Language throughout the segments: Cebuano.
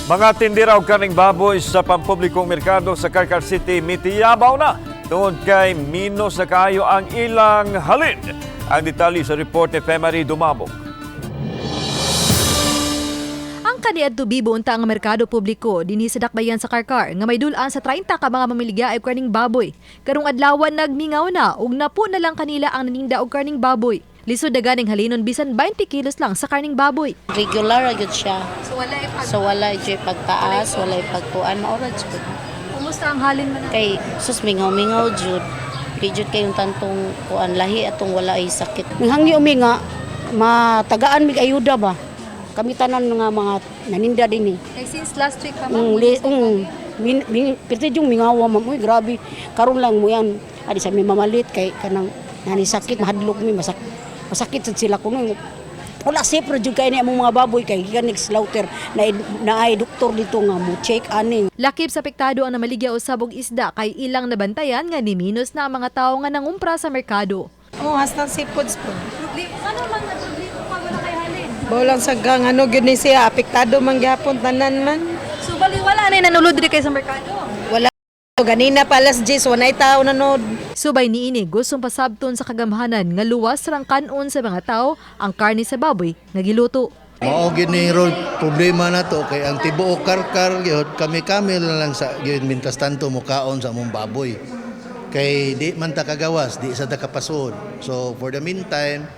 Mga tindera og karning baboy sa pampublikong merkado sa Carcar City mitiyabaw na tungod kay minus na kaayo ang ilang halin. Ang detalye sa report ni Femary Dumabok. Ang kaniadto bibo unta ang merkado publiko dinhi sa dakbayan sa Carcar nga may dul-an sa 30 ka mga mamiligya og karning baboy. Karong adlaw nagmingaw na ug napo na lang kanila ang naninda og karning baboy. Lisod na ganing halinon bisan 20 kilos lang sa karning baboy. Regular ra gyud siya. So wala So wala jud pagtaas, wala pagkuan, maura jud. Kumusta ang halin man? Kay sus, mingaw-mingaw jud. Di jud kayong tantong kuan, lahi atong wala ay sakit. Nang umi nga matagaan mig ayuda ba. Kami tanan nga mga naninda din eh. Kay since last week pa. Min, min, pirti yung mingawa, ma'am. Uy, grabe. Karon lang mo yan. Adi sa mi mamalit kay kanang nani sakit, mahadlok mi, masakit sad sila kuno. Wala safe ra jud kay ni among mga baboy kay gikan slaughter na naay doktor dito nga mo check ani. Lakip sa apektado ang namaligya usab og isda kay ilang nabantayan nga ni minus na ang mga tawo nga nangumpra sa merkado. Oh, hasta seafoods po. Ano man problema pa wala kay halin? Bolang sa gang ano gyud ni siya, apektado man gyapon tanan man. So bali wala na nanulod diri kay sa merkado. Wala ganina pa alas 10, walay tao nanood. Subay niini, gustong pasabton sa kagamhanan nga luwas rang kanon sa mga tao ang karne sa baboy nga giluto. Mao gyud ni ro problema na to kay ang tibuok Carcar gyud, kami-kami na lang sa gyud mintas tanto mukaon sa among baboy. Kay di man ta kagawas, di sa ta kapasuod. So for the meantime,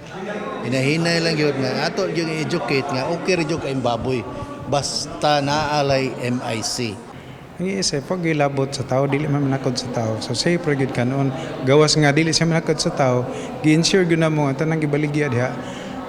hinahinay lang gyud nga ato gyud i-educate nga okay ra gyud kay baboy basta naalay MIC. Ang iisip, pag gilabot sa tao, dili man manakod sa tao. So safe ra gyud kanon. Gawas nga dili siya manakod sa tao, gi-ensure gyud namo ang tanang gibaligya diha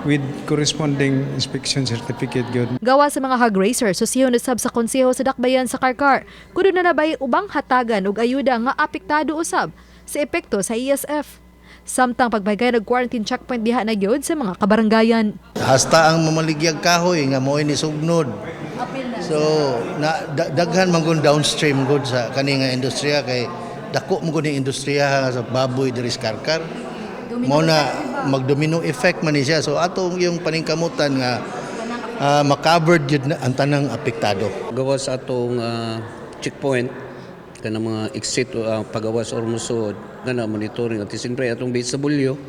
with corresponding inspection certificate gyud. Gawa sa mga hog raiser, susihon usab sa konseho sa dakbayan sa Carcar. Kuno na nabay ubang hatagan og ayuda nga apektado usab sa epekto sa ESF. Samtang pagbaygay og quarantine checkpoint diha na gyud sa mga kabaranggayan. Hasta ang mamaligyag kahoy nga mo'y ni sugnod. So na daghan man gud downstream gud sa kani nga industriya kay dako man gud ni industriya sa baboy diri sa Carcar. Mao na magdomino effect man ni siya. So atong yung paningkamutan nga makovered jud na ang tanang apektado. Gawas atong checkpoint kanang mga exit pagawas or musuod kana monitoring at siyempre atong base sa Bulyo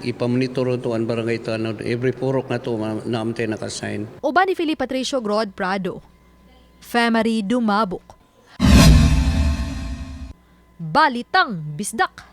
ipamonitor to ang barangay tanod every purok na to naamtay naka-sign. Uban ni Philip Patricio Grod Prado. Femery Dumabok. Balitang Bisdak.